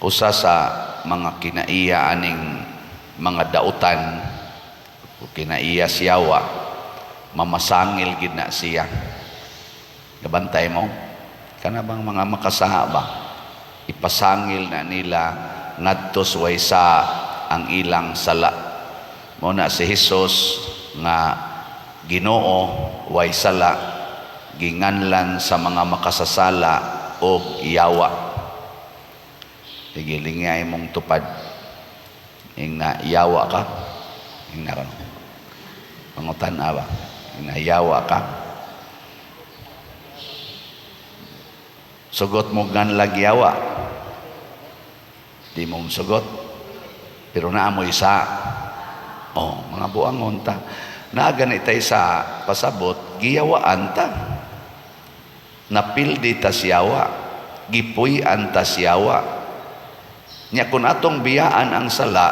Usa sa mga kinaiya aning mga dautan o kinaiya siyawa, mamasangil gid na siya. Gabantay mo kana bang mga makasaha ba, ipasangil na nila ngadto sa waysa ang ilang sala. Mo na si Jesus nga Ginoo, way sala, ginganlan sa mga makasasala og yawa. Sige, lingay mong tupad. Ing na yawa ka. Ing na pangutan ba? Ing na yawa ka. Sugot mo ganlag yawa. Di mo sugot. Pero naa mo isa. Oh, mga buangon ta. Naa gani tay sa pasabot, giyawaan ta. Napildi ta siyawa. Gipuy-an ta siyawa. Nya kung atong biyaan ang sala,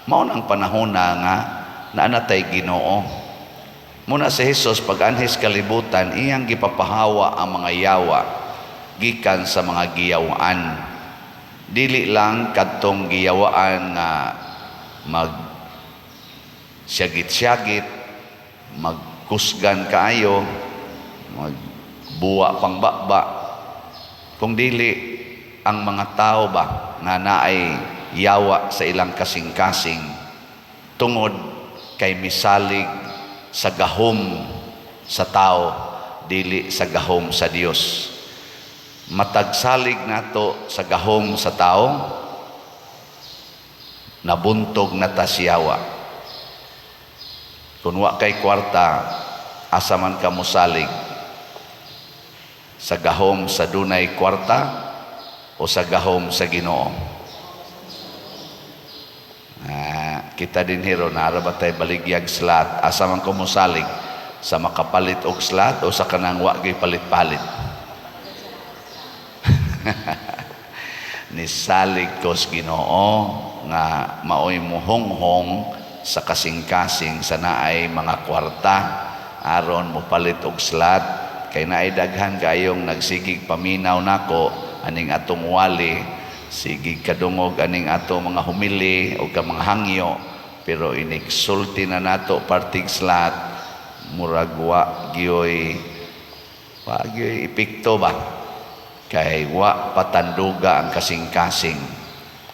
mao nang panahon na nga naanatay Ginoo. Muna si Jesus pag anhis kalibutan, iyang gipapahawa ang mga yawa gikan sa mga giyawaan. Dili lang kadtong giyawaan nga mag siyagit-siyagit, magkusgan kaayo, magbuwa pang baba. Kung dili ang mga tao ba nga naay yawa sa ilang kasing-kasing tungod kay misalig sa gahom sa tao, dili sa gahom sa Dios. Matagsalig nato sa gahom sa tao, nabuntog na ta siyawa. Kung wa kay kwarta, asa man ka mosalig? Sa gahom sa dunay kwarta o sa gahom sa Ginoo? Kita din hero, naara ba tay baligyag slot? Asa man ko mosalig? Sa makapalit og slot o sa kanang wa gyud palit-palit? Nisalig ko sa Ginoo nga maoy muhonghong sa kasing-kasing sa naay mga kwarta aron mopalit og slot, kay naay daghan kayong nagsigig paminaw nako aning atong wali, sigig kadungog aning ato mga humili o ka mga hangyo, pero inigsulti na nato partig slot, murag wa gyoy epekto ba, kay wa patanduga ang kasing-kasing.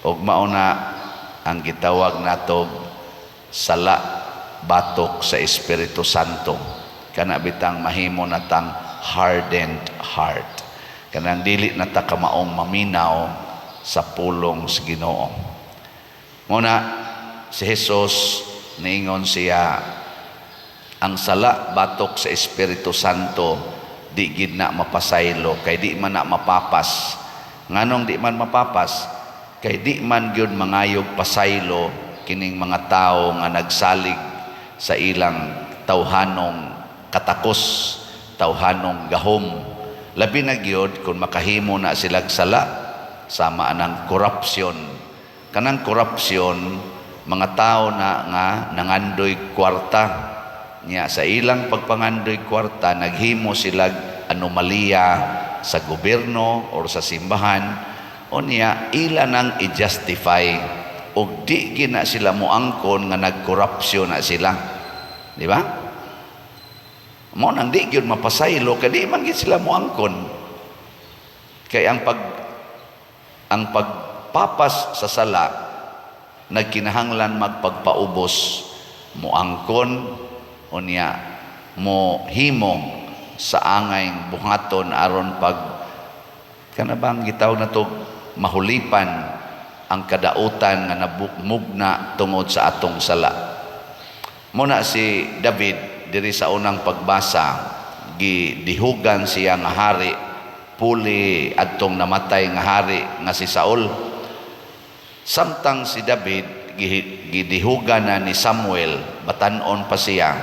Og mao na ang gitawag nato sala batok sa Espiritu Santo, kana bitang mahimo natang hardened heart, kanang dili na ta kamaong maminaw sa pulong sa Ginoo. Muna si Jesus niingon siya, ang sala batok sa Espiritu Santo di gid na mapasaylo kay di man na mapapas. Nganong di man mapapas? Kay di man gyud mangayog pasaylo kining mga tawo nga nagsalig sa ilang tawhanong katakos, tawhanong gahom. Labi na gyud kung makahimo na silag sala sama anang korupsyon. Kanang korupsyon, mga tao na nga nangandoy kwarta. Nya sa ilang pagpangandoy kwarta, naghimo silag anomalya sa gobyerno or sa simbahan, unya ila nang i-justify og di gina sila moangkon nga nagkorupsyon na sila. Di ba? Mo nang di gyud mapasaylo kay di man gyud sila moangkon. Kay ang pagpapas sa sala nagkinahanglan magpagpaubos, moangkon, unya mo himo sa angay buhaton aron pag kana bang gitawag na to mahulipan ang kadautan nga nabukmugna tungod sa atong sala. Muna si David diri sa unang pagbasa, gidihugan siya nga hari puli adtong namatay nga hari nga si Saul. Samtang si David gidihugan na ni Samuel, batan-on pa siya,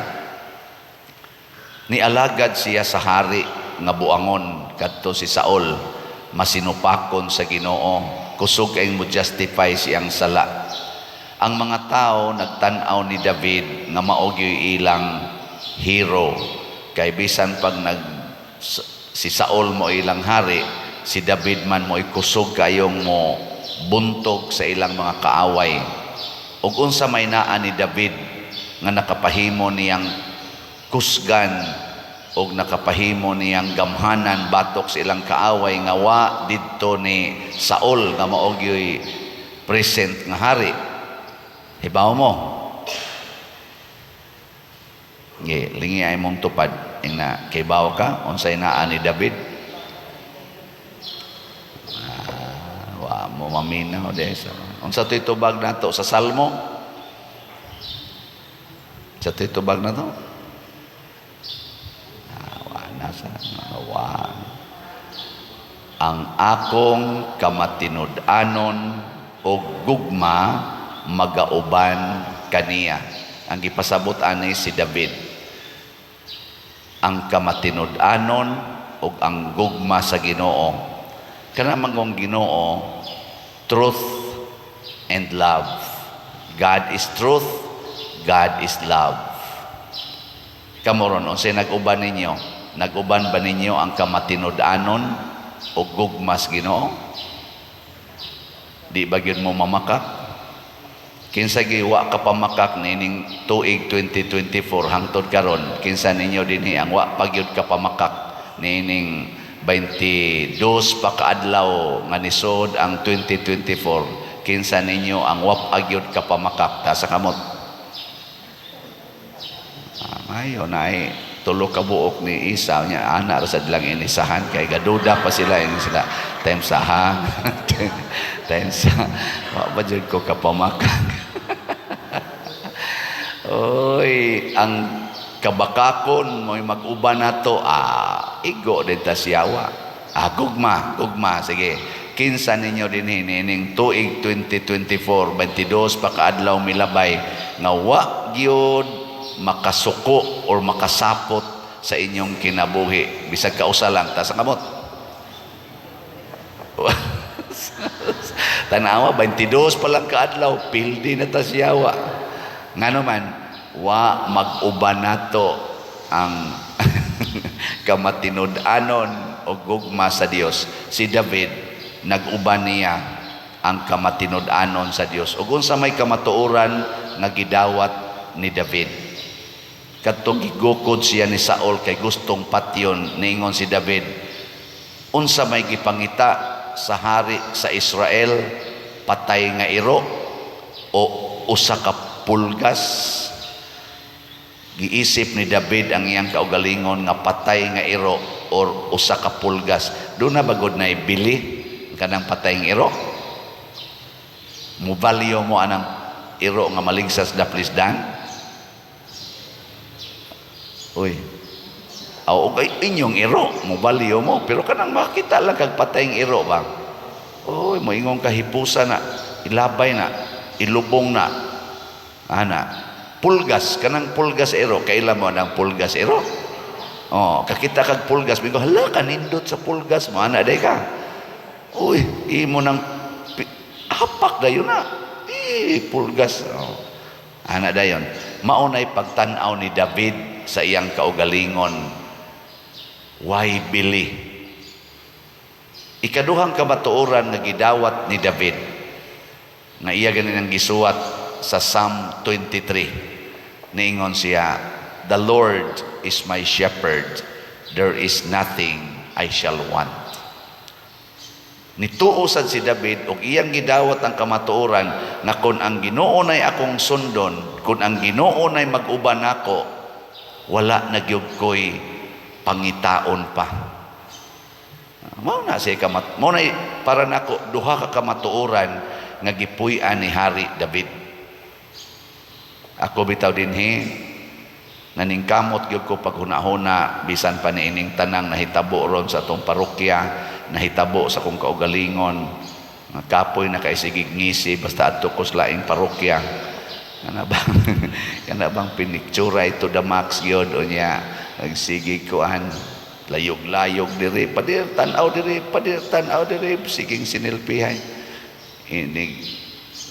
nialagad siya sa hari nga buangon kadto si Saul, masinupakon sa Ginoo, kusog kay mo justify siyang sala. Ang mga tao nagtan-aw ni David nga mao gyud ilang hero, kay bisan pag nag si Saul mo ilang hari, si David man mo kusog kayong mo Buntog sa ilang mga kaaway. Ug unsa may naa ni David nga nakapahimo niyang kusgan og nakapahimo niyang gamhanan batok sa ilang kaaway nga wa didto ni Saul, nga mao gyoy present nga hari? Hibaw mo? Ge, lingi ay mong tupad. Ingna, kibaw ka unsay naa ni David? Ah, wa mo maminaw de sa. Unsa to'y tubag nato sa Salmo? Sa to'y tubag nato? Ah, wa na sa wa. Ang akong kamatinud-anon og gugma magauban kaniya. Ang gipasabot ani si David, ang kamatinud-anon ug ang gugma sa Ginoo. Kana mangong Ginoo, truth and love. God is truth, God is love. Kamo ron, unsay nag-uban ninyo? Nag-uban ba ninyo ang kamatinud-anon o gugma sa Ginoo? Di ba gyud mo mamakak? Kinsa gi wa ka pamakak niining tuig 2024 hangtod karon? Kinsa ninyo dinhi ang wa pa gyud ka pamakak niining 22 pa kaadlaw nga nisod ang 2024? Kinsa ninyo ang wa pa gyud ka pamakak? Taas kamot. Ah, mayo na ay tulo ka buok ni isa niya ana ra sad lang inisahan kay gaduda pa sila, ini sila time sa, ha, time sa wa pa jud ko kapamakak. Oy, ang kabakakon mo'y mag-uban nato. Ah, igo din ta siyawa. Ah, gugma, gugma, sige. Kinsa ninyo dinhi niining tuig 2024, 22 pa kaadlaw milabay, nga wa gyud makasuko or makasapot sa inyong kinabuhi bisag kausa lang? Taas kamot. Tanawa, 22 pa lang kaadlaw, pildi na ta siyawa. Ngano man wa mag-uban nato ang kamatinud-anon o gugma sa Dios? Si David, nag-uban niya ang kamatinud-anon sa Dios. Ug unsa may kamatuoran nga gidawat ni David kadtong gigukod siya ni Saul kay gustong patyon? Niingon si David, "Unsa may gipangita sa hari sa Israel, patay nga iro o usa ka pulgas?" Giisip ni David ang iyang kaugalingon nga patay nga iro or usa ka pulgas. Doon na bagod na ibili kanang patay nga iro? Mubalyo mo anang iro nga maligsas daplisdan? Uy. Aw, okay, inyong iro, mubalyo mo, pero kanang makita lang kag patay nga iro ba? Uy, moingon ka, hipusa na, ilabay na, ilubong na. Ana, pulgas, kanang pulgas iro, kaila mo ang pulgas iro? Oh, kakita kag pulgas, bigo, hala, kanindot sa pulgas mo, ana day ka. Uy, imo nang hapak dayon na. Eh, pulgas. Oh. Ana dayon. Maunay pagtan-aw ni David sa iyang kaugalingon. Why bili? Ikaduhang kamatuoran nga gidawat ni David nga iya ganin ang gisuwat sa Psalm 23. Niingon siya, "The Lord is my shepherd, there is nothing I shall want." Nituo sad si David og iyang gidawat ang kamatuoran nga kung ang Ginoo nay akong sundon, kung ang Ginoo nay mag-uban nako, wala na gyud ko'y pangitaon pa. Mao na siya kamat mao na para nako duha ka kamatuoran nga gipuy-an ni Hari David. Ako bitaw dinhi naningkamot gyud ko paghuna-huna bisan pa niining tanang nahitabo ron sa atong parokya, nahitabo sa akong kaugalingon. Nga kapoy na kay sigig ngisi basta adto ko sa laing parokya. Kana bang piniktura to the max gyud unya nagsigig kuan, layog-layog diri, padir tan-aw diri, padir tan-aw diri, siging sinilpihay. Inig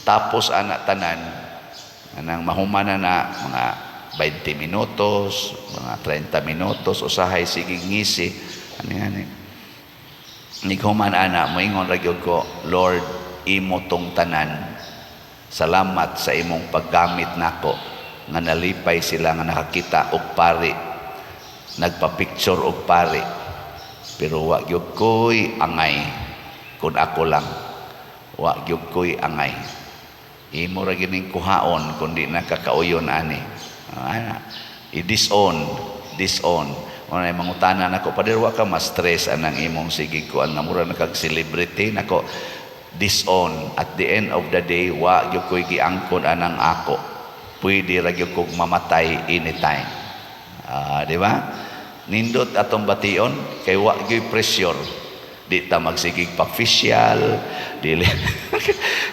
tapos ana tanan, anang mahuman na na mga 20 minutos, mga 30 minutos usahay sigig ngisi ani ani. Nighuman ana, moingon ra gyud ko, "Lord, imo tong tanan. Salamat sa imong paggamit nako nga nalipay sila nga nakakita og pari, nagpa-picture og pari. Pero wa gyud ko'y angay. Kung ako lang, wa gyud ko'y angay. Imo ra gining kuhaon kung di na kakauyon ani. Ah, i-disown, disown. Mao na mangutana nako, "Pader, wa ka ma-stress anang imong sige kuan nga mura na kag celebrity?" Nako, disown. At the end of the day, wa gyud ko'y giangkon anang ako. Pwede ra gyud kog mamatay anytime. Ah, di ba? Nindot atong bation kay wa gyud pressure. Di ta magsigig pa-facial, dili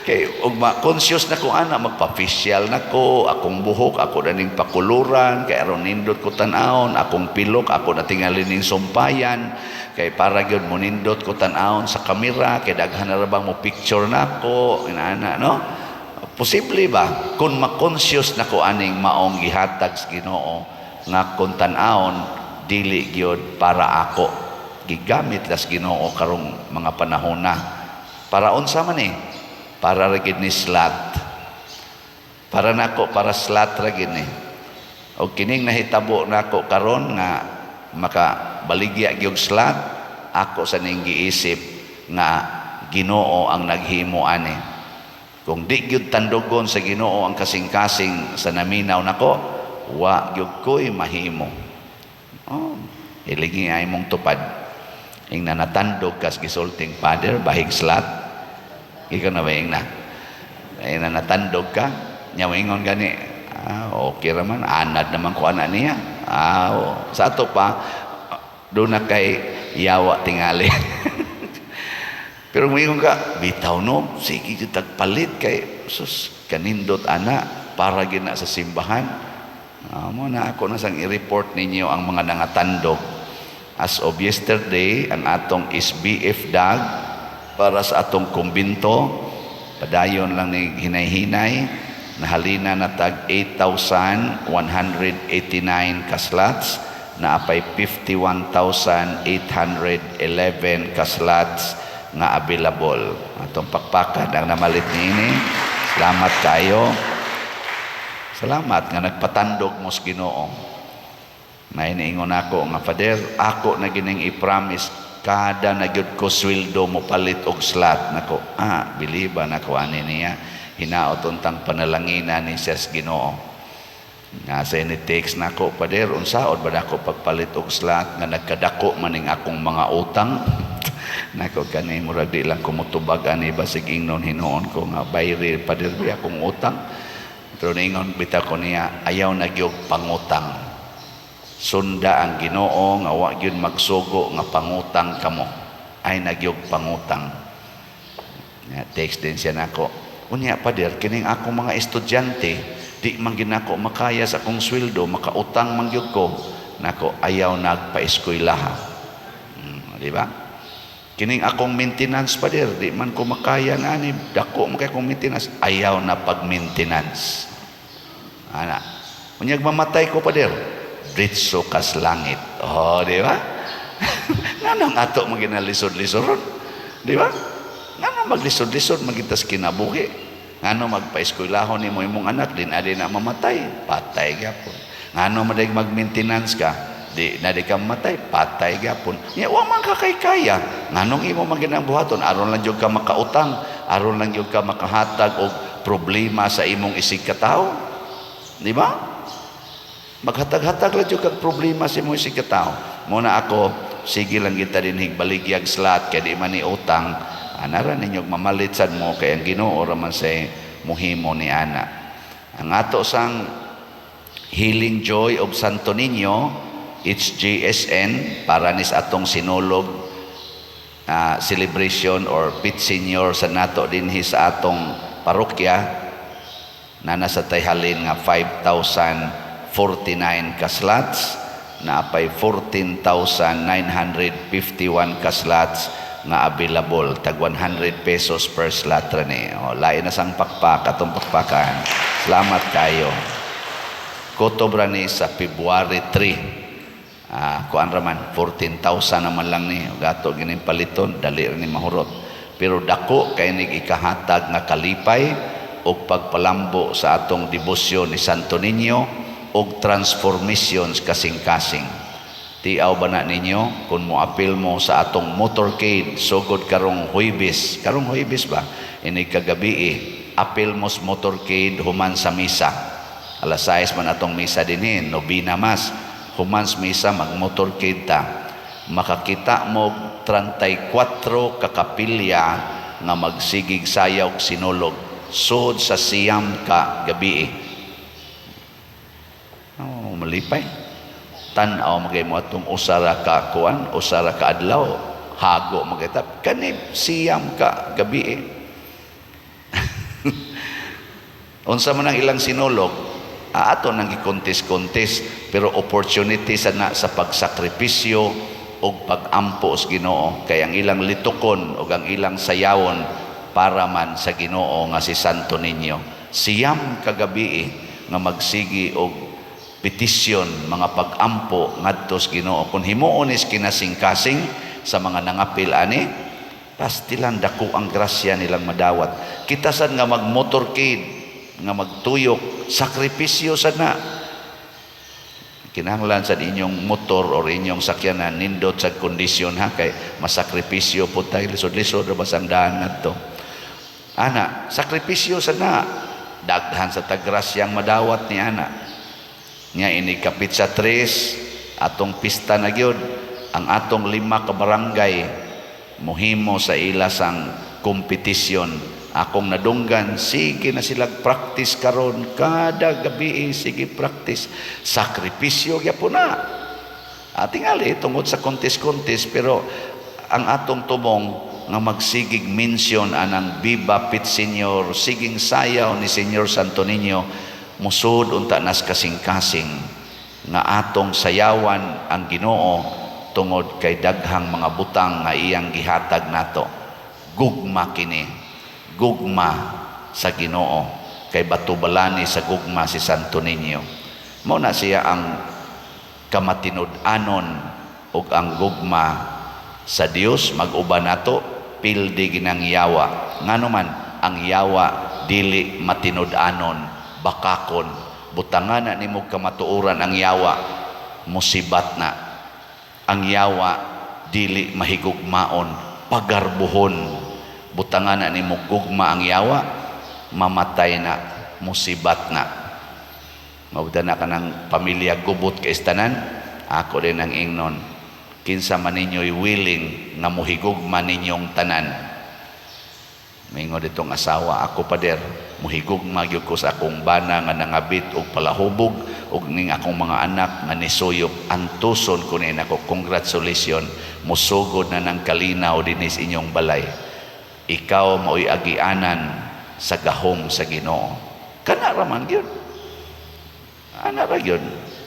kay ug ma conscious na ko ana, magpa-facial na ko, akong buhok ako na ning pakuluran kay aron nindot ko tan-awon, akong pilok ako na tingali ning sumpayan kay para gyud mo nindot ko tan-awon sa kamera, kay daghan na ra bang mo picture nako inana, no? Posible ba kung ma-conscious na ko aning maong gihatag sa Ginoo nga kung tan-awon dili gyud para ako, gigamit las Ginoo karong mga panahon na para unsa man eh? Para ra gid ni slot. Para nako, para slot ra gid ni. Og kining nahitabo nako karon nga makabaligya gyud slot, ako sa ning giisip nga Ginoo ang naghimo ani. Kung di gyud tandugon sa Ginoo ang kasing-kasing sa naminaw nako, wa gyud ko'y mahimo. Oh, hilingi ay mong tupad. Ing na natandog kas gisulting Father, bahig slot. Ikaw na ba ing na? Ay na natandog ka, nya moingon gani, "Ah, okay raman, anad naman ko ana niya." Ah, oh. Sa ato pa, doon na kay yawa tingali. Pero moingon ka, "Bitaw no, sige jud tagpalit kay sus kanindot ana para gina sa simbahan." Ah, mo na ako na sang i-report ninyo ang mga nangatandog. As of yesterday, ang atong SBF dag para sa atong kumbinto, padayon lang ni hinay-hinay, nahalina na tag 8,189 ka slots, naapay 51,811 ka slots nga available. Atong pakpakan ang namalit niini. Salamat kayo. Salamat nga nagpatandog mo sa Ginoo. May niingon ako nga, "Father, ako na gining i-promise kada na gyud ko sweldo mo palit og slot." Nako, ah, biliba nako ani niya. Hinaot untang panalangina ni siya sa Ginoo. Nga sa ini text nako, "Father, unsaon ba nako pagpalit og slot nga nagkadako maning akong mga utang?" Nako, kani murag di lang ko motubag ani, basig ingnon hinuon ko nga bayri, Father, bi akong utang. Pero niingon bitaw ko niya, ayaw na gyud pangutang. Sunda ang Ginoo nga wa gyud magsugo nga pangutang kamo. Ay nagyog pangutang. Nga text din siya nako. "Unya Pader, kining akong mga estudyante, di man ginako makaya sa akong sweldo, makautang man gyud ko." Nako, ayaw nagpa-eskwelaha. Di ba? "Kining akong maintenance, Pader, di man ko makaya na ani, dako man kay akong maintenance." Ayaw na pag-maintenance. Ana. "Unyag mamatay ko, Pader, diretso kas langit." Oh, di ba? Nganong ato man ginalisod-lisod? Di ba? Ngano maglisod-lisod magitas kinabuhi? Ngano magpa-eskwelahon nimo imong anak din adi na mamatay? Patay gyapon. Ngano maday mag-maintenance ka? Di na di ka mamatay, patay gyapon. Nya wa man ka kay kaya. Nganong imo man ginang buhaton? Aron lang jud ka makautang, aron lang jud ka makahatag og problema sa imong isig katawo. Di ba? Maghatag-hatag lang jud kag problema sa imong isig katawo. Muna ako, sige lang kita din higbaligyag slot kay di man ni utang. Anara ninyo mamalit sad mo kay ang Ginoo ra man say muhimo ni ana. Ang ato sang Healing Joy of Santo Niño, HJSN, para nis atong sinulog celebration or Pit Senior sa nato dinhi sa atong parokya na nasa tayhalin nga 5,049 ka slots, naapay 14,951 ka slots nga available, tag 100 pesos per slot ra ni. O, lain na sang pakpak atong pakpakan. Salamat kayo. Kutob ra ni sa February 3. Ah, kuan ra man, 14,000 naman lang ni gato gining paliton, dali ra ni mahurot. Pero dako kay nig ikahatag nga kalipay og pagpalambo sa atong debosyon ni Santo Niño og transformations kasing-kasing. Tiaw ba na ninyo kung moapil mo sa atong motorcade sugod karong Huybes, karong Huybes ba? Ini kagabi, apil mo sa motorcade human sa misa. Alas 6 man atong misa dinhi, nobina mas. Human sa misa, mag-motorcade ta. Makakita mo 34 ka kapilya nga magsigig sayaw og sinulog sud sa 9 ka gabi. Oh, malipay. Tan-aw magay mo atong usara ka kuan, usara ka adlaw, hago magay ta. Kani 9 ka gabi. Unsa man ang ilang sinulog, ato nang gikontes-kontes, pero opportunity sa na sa pagsakripisyo og pagampo sa Ginoo, kay ang ilang litukon og ang ilang sayawon para man sa Ginoo nga si Santo Niño. 9 ka gabi nga magsigi og petisyon, mga pag-ampo ngadto sa Ginoo. Kung himuon is kinasing-kasing sa mga nangapil ani, pastilan dako ang grasya nilang madawat. Kita sad nga magmotorcade, nga magtuyok, sakripisyo sad na. Kinahanglan sa inyong motor or inyong sakyanan nindot sa kondisyon ha, kay masakripisyo po tayo, lisod-lisod ra basang daan ngadto. Ana, sakripisyo sa na, daghan sa tagrasyang madawat ni ana. Nya ini kapit sa 3 atong pista na gyud, ang atong lima ka barangay muhimo sa ila sang kompetisyon. Akong nadunggan, sige na sila practice karon kada gabi, sige practice. Sakripisyo gyapon na. Tingali tungod sa contest-contest, pero ang atong tumong nga magsigig mention anang Viva Pit Señor, siging sayaw ni Señor Santo Niño, musud unta nas kasing-kasing nga atong sayawan ang Ginoo tungod kay daghang mga butang nga iyang gihatag nato. Gugma kini, gugma sa Ginoo, kay batubalani sa gugma si Santo Niño. Mao na siya ang kamatinud-anon ug ang gugma sa Dios mag-uban nato, pildi ginang yawa. Ngano man ang yawa dili matinud-anon, bakakon. Butangan na nimo kamatuoran ang yawa, musibat na. Ang yawa dili mahigugmaon, pagarbuhon. Butangan na nimo gugma ang yawa, mamatay na, musibat na. Mabda na kanang pamilya gubot kay tanan. Ako din ang ingnon, kinsa man ninyo'y willing nga muhigugma ninyong tanan? Mingon ditong asawa, "Ako, pader, muhigugma gyud ko sa akong bana nga nangabit og palahubog og ning akong mga anak nga nisuyop. Antuson ko ni nako." "Congratulations, musugod na ng kalinaw dinis inyong balay. Ikaw mao'y agianan sa gahom sa Ginoo." Kana ra man gyud, ana ra gyud.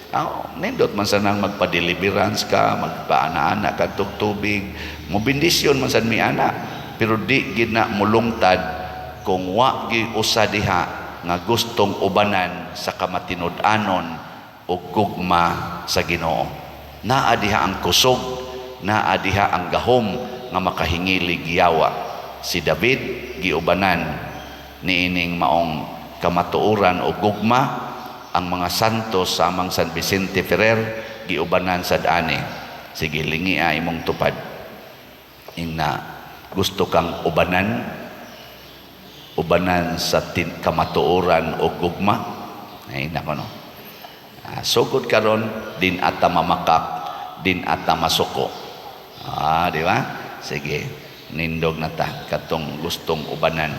Ah, nindot man sanang magpa-deliverance ka, magpaana-ana ka tubig, mo bendisyon man sad mi ana, pero di gid na mulungtad kung wa gi usa diha nga gustong ubanan sa kamatinud-anon o gugma sa Ginoo. Naa diha ang kusog, naa diha ang gahom nga makahingilig yawa. Si David giubanan niining maong kamatuoran o gugma. Ang mga santos samang San Vicente Ferrer giubanan sad ani. Sige, lingia imong tupad. Ingna gusto kang ubanan, ubanan sa kamatuoran o gugma. Ay nako, no. Ah, sugod karon, din ata mamakak, din ata masuko. Ah, di ba? Sige, nindog na ta katong gustong ubanan.